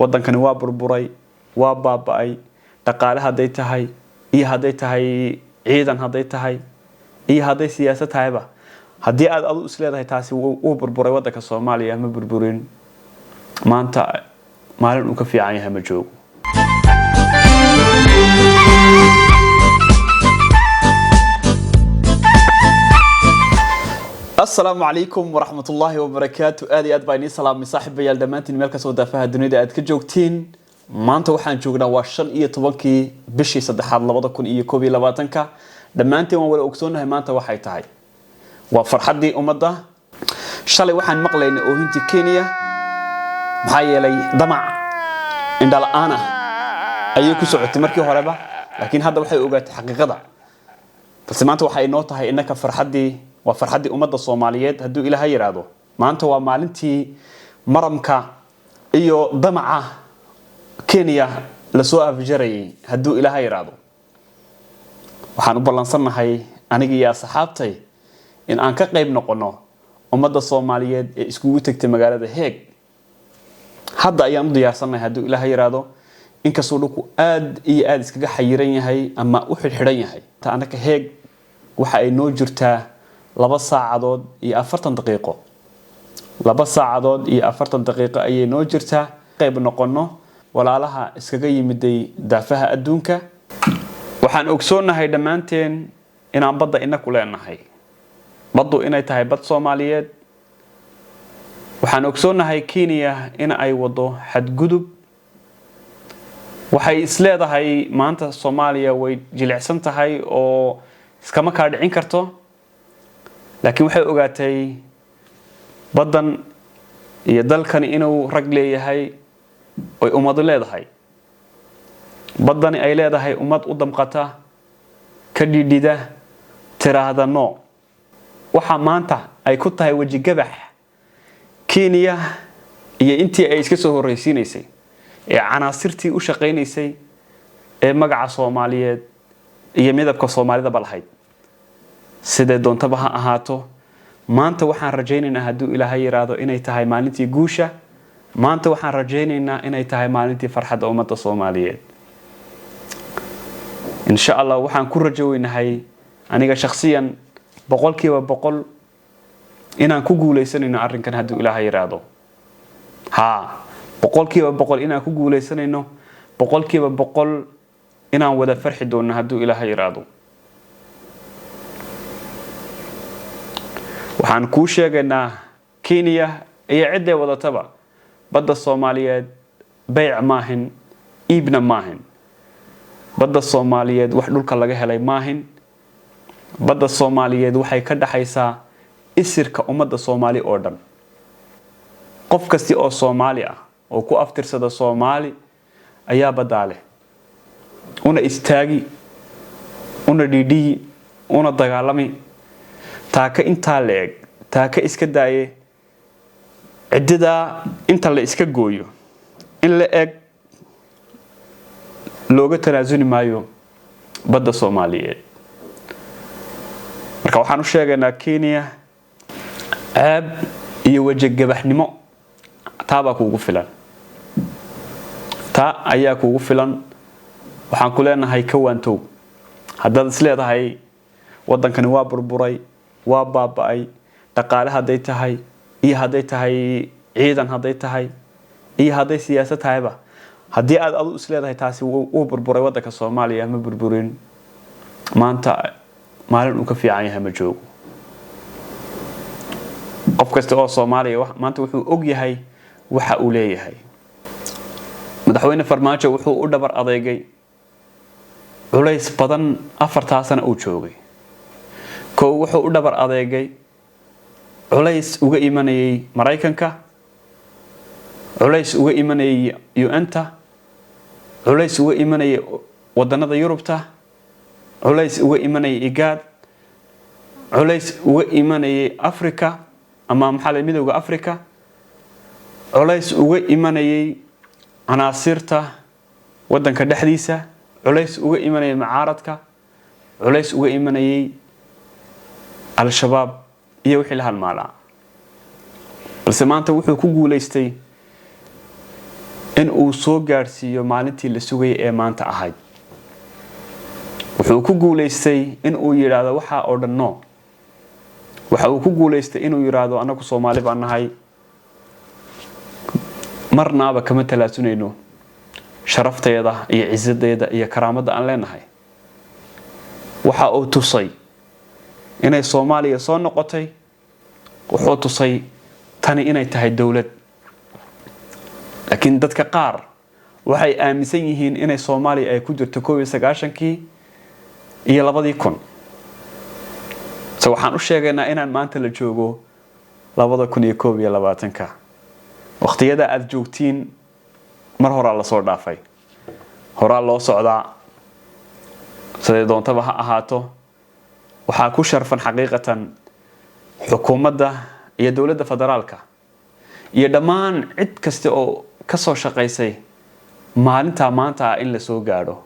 Wadankani waa burburay, waa baaba-ay. Dhaqaale hadday tahay iyo hadday tahay ciidan hadday tahay iyo hadday siyaasad tahayba, haddii aad adu isleedahay taasi wuu burburay wadanka Soomaaliya, ma burburin. Maanta maalin uu ka fiican yahay ma joogo. Asalaamu calaykum waraxmatullaahi wabarakaatu. Aad iyo aad baa inii salaamay, saaxiibayaal, dhammaantiin meel kastoo daafaha dunida aad ka joogtiin. Maanta waxaan joognaa waa 15-kii bishii saddexaad 2021-ka. Dhammaantiin waan wada ogsoonahay maanta waxay tahay waa farxaddii ummadda. Shalay waxaan maqlaynay oohintii Kenya, maxaa yeelay damac indhala-aan ah ayay ku socotay markii horeba, laakiin hadda waxay ogaatay xaqiiqada. Balse maanta waxay inoo tahay innaka farxaddii, waa farxaddii ummadda Soomaaliyeed. Hadduu Ilaaha yidhaahdo, maanta waa maalintii maramka iyo damaca Kenya lasoo afjarayay. Hadduu Ilaaha yidhaahdo, waxaan u ballansannahay aniga iyo asxaabtay in aan ka qayb noqono ummadda Soomaaliyeed ee iskugu tegtay magaalada Heeg. Hadda ayaan u diyaarsannahay, hadduu Ilaaha yidhaahdo, inkastoo dhulku aad iyo aada iskaga xayiran yahay ama u xidhxidhan yahay. Annaka Heeg waxa ay noo jirtaa 2 saacadood iyo 40 daqiiqo. 2 saacadood iyo 40 daqiiqo ayay noo jirtaa. Qayb noqono walaalaha iskaga yimiday daafaha adduunka. Waxaan ogsoonnahay dhammaanteen inaan badda inaku leenahay, baddu inay tahay bad Soomaaliyeed. Waxaan ogsoonnahay Kenya in ay wado xadgudub. Waxay isleedahay maanta Soomaaliya way jilicsan tahay oo iskama kaa dhicin karto, laakiin waxay ogaatay baddan iyo dalkani inuu rag leeyahay oy ummadu leedahay, baddani ay leedahay ummad u damqata, ka dhidhida, tiraahda no. Waxaa maanta ay ku tahay wejigabax Kenya iyo intii ay iska soo horreysiinaysay ee canaasirtii u shaqaynaysay ee magaca Soomaaliyeed iyo midabka Soomaalidaba lahayd. Sidee doontaba ha ahaato, maanta waxaan rajaynaynaa, hadduu Ilaahay yidhaahdo, inay tahay maalintii guusha. Maanta waxaan rajaynaynaa inay tahay maalintii farxadda ummadda Soomaaliyeed, insha Allah. Waxaan ku rajo weynahay aniga shakhsiyan 100% inaan ku guuleysanayno arrinkan, hadduu Ilaahay yidhaahdo. Haa, 100% inaan ku guuleysanayno, 100% inaan wada farxi doonno, hadduu Ilaahay yidhaahdo. Waxaan kuu sheegaynaa Kenya iyo cidday wadataba, badda Soomaaliyeed beyc maahin, iibna maahin. Badda Soomaaliyeed wax dhulka laga helay maahin. Badda Soomaaliyeed waxay ka dhaxaysaa isirka ummadda Soomaali oo dhan. Qof kasti oo Soomaali ah oo ku aftirsada Soomaali ayaa baddaa leh, una istaagi, una dhiidhiyi, una dagaalami. Taaka intaa la eg, taaka iska daaye, ciddidaa inta la iska gooyo in la eg looga tanaasuli maayo badda Soomaaliyeed. Marka waxaan u sheegaynaa Kenya, ceeb iyo wejigabaxnimo taabaa kuugu filan, taa ayaa kuugu filan. Waxaan ku leenahay ka waantow. Haddaad is leedahay waddankani waa burburay, waa baaba-ay, dhaqaale hadday tahay iyo hadday tahay ciidan hadday tahay iyo hadday siyaasad tahayba, haddii aad adu is leedahay taasi wuu burburay waddanka Soomaaliya, ma burburin. Maanta maalin uu ka fiican yahay ma joogo. Qof kasta oo Soomaaliya maanta wuxuu og yahay waxa uu leeyahay. Madaxweyne Farmaajo wuxuu u dhabar adeegay culays badan 4-taa sana uu joogay. Kow, wuxuu u dhabar adeegay culays uga imanayay Maraykanka, culays uga imanayay UN-ta, culays uga imanayay wadanada Yurubta, culays uga imanayay IGAD, culays uga imanayay Africa ama maxaa la Midowda Africa, culays uga imanayay canaasirta wadanka dhexdiisa, culays uga imanayay mucaaradka, culays uga imanayay Al-Shabaab iyo wixii la halmaalaa. Balse maanta wuxuu ku guulaystay In uu soo gaadhsiiyo maalintii la sugayay ee maanta ahayd. Wuxuu ku guulaystay in uu yidhaahdo waxaa oo dhan no. Waxa uu ku guulaystay inuu yidhaahdo, "Annagu Soomaali baan nahay, marnaaba kama talaasunayno sharafteeda iyo cisadeeda iyo karaamadda aan leenahay." Waxa uu tusay inay Soomaaliya soo noqotay. Wuxuu tusay tani inay tahay dowlad. Laakiin dadka qaar waxay aaminsan yihiin inay Soomaaliya ay ku jirto 91-kii iyo 2000. Se waxaan u sheegaynaa inaan maanta la joogo 2021-ka. Waqtiyada aada joogtiin mar horaa lasoo dhaafay, horaa loo socdaa. Siday doontaba ha ahaato, waxaa ku sharfan xaqiiqatan xukuumadda iyo dowladda federaalka iyo dhammaan cid kasta oo ka soo shaqaysay maalintaa maanta ah in la soo gaadho,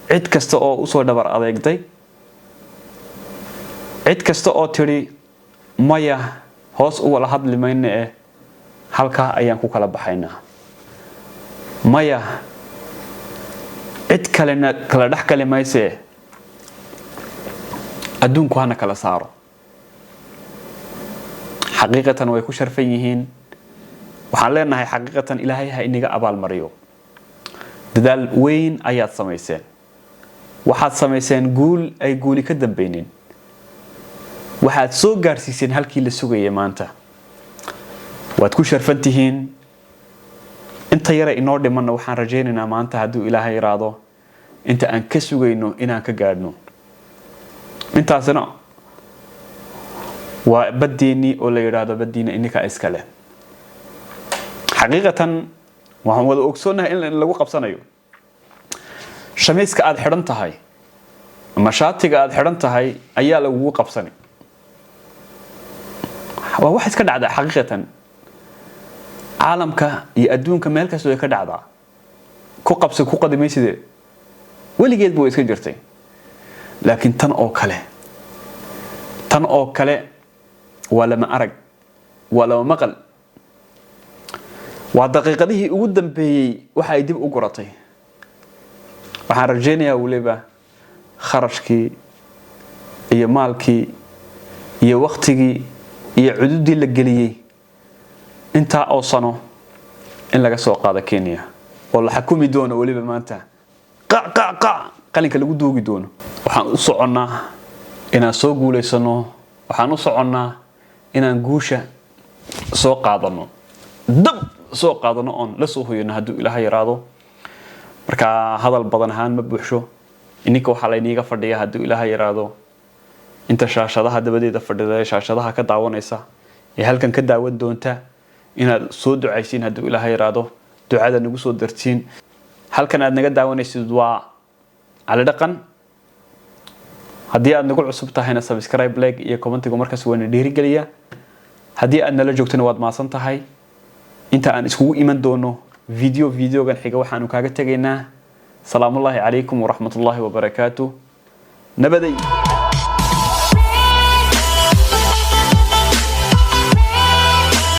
cid kasta oo usoo dhabar adeegday, cid kasta oo tidhi, "Maya, hoos u wada hadli mayno eh, halkaa ayaan ku kala baxaynaa. Maya, cid kalena kala dhex gali maysee, adduunku hana kala saaro." Xaqiiqatan way ku sharfan yihiin. Waxaan leenahay, xaqiiqatan Ilaahay ha inaga abaalmariyo. Dadaal weyn ayaad samayseen. Waxaad samayseen guul ay guuli ka dambeynin. Waxaad soo gaadhsiiseen halkii la sugayay maanta. Waad ku sharfan tihiin. Inta yara inoo dhimanna waxaan rajaynaynaa maanta, hadduu Ilaahay iraado, inta aan ka sugayno inaan ka gaadhno. Intaasina waa baddeennii oo la yidhaahdo, "Baddiina ininkaa iskale." Xaqiiqatan waxaan wada ogsoonnahay in lagu qabsanayo. Shamiiska aada xidhan tahay ama shaatiga aada xidhan tahay ayaa lagugu qabsani. Waa wax iska dhacdaa xaqiiqatan caalamka iyo adduunka, meel kasta way ka dhacdaa. Ku qabsi ku qadimayside, weligeedba way iska jirtay. Laakiin tan oo kale waa lama arag, waa lama maqal. Waa daqiiqadihii ugu dambeeyey waxa ay dib u guratay. Waxaan rajaynayaa weliba kharashkii iyo maalkii iyo waktigii iyo cududii la geliyey intaa oo sano in laga soo qaado Kenya oo la xakumi doono, weliba maanta qac qac qac qalinka lagu duugi doono. Waxaan u soconnaa inaan soo guulaysano. Waxaan u soconnaa inaan guusha soo qaadano, dab soo qaadano oon la soo hoyano, hadduu Ilaaha yaraado. Marka hadal badan ahaan ma buuxsho. Ininka waxaa layniiga fadhiya, hadduu Ilaaha yaraado, inta shaashadaha dabadeeda fadhida ee shaashadaha ka daawanaysa ee halkan ka daawan doonta, inaad soo ducaysiin, hadduu Ilaaha yaraado, ducada nagu soo dartiin. Halkan aad naga daawanaysid waa Cali Dhaqan. Haddii aad nagu cusub tahayna, subscribe, like iyo commentigu markaas waana dhiirigeliya. Haddii aad nala joogtona, waad maasan tahay. Inta aan iskugu iman doono videogan xiga, waxaanu kaaga tegaynaa salaamullaahi calaykum waraxmatullaahi wabarakaatu. Nabaday.